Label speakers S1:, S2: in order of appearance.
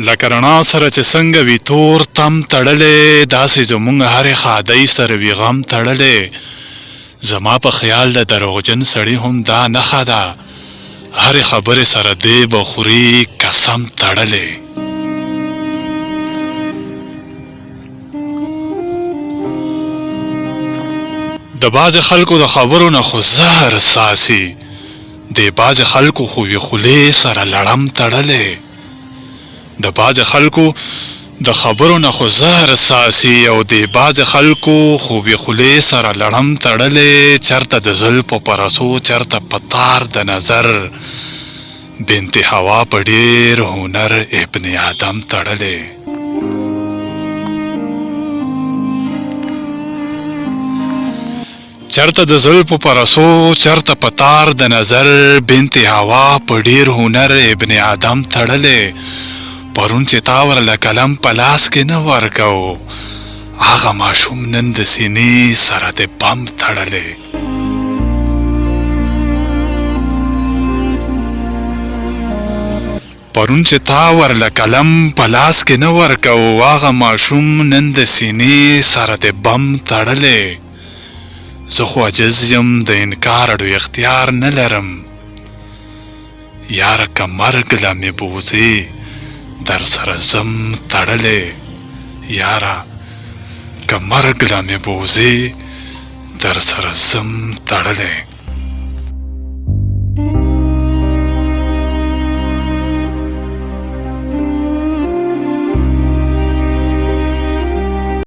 S1: لکه رڼا سره چې څنګه وي تور تم تړلی، داسې زمونږ هرې ښادۍ سره وي غم تړلی. زما په خیال د دروغجن سړي هم دا نښه ده، هرې خبرې سره دی به خوري قسم تړلی. د بعضې خلکو د خبرو نه خو زهر څاڅي، د بعضې خلکو خو وي خولې سره لړم تړلی. د بعضې خلکو د خبرو نه خو زهر څاڅي او د بعضې خلکو خو وي خولې سره لړم تړلی. چرته د زلفو په رسو چرته په تار د نظر، بنت حوا په ډېر هنر ابن آدم تړلی. چرته د زلفو په رسو چرته په تار د نظر، بنت حوا په ډېر هنر ابن آدم تړلی. پرون چې تا ورله قلم په لاس کې نه ورکو، هغه ماشوم نن د سینې سره د بم تړلی. پرون چې تا ورله قلم په لاس کې نه ورکو، هغه ماشوم نن د سینې سره د بم تړلی. زه خو عاجز یم د انکار اړو اختیار نه لرم، یاره که مرګ له مې بوځې در سره ځم تړلی. یاره که مرګ له مې بوځې در سره ځم تړلی.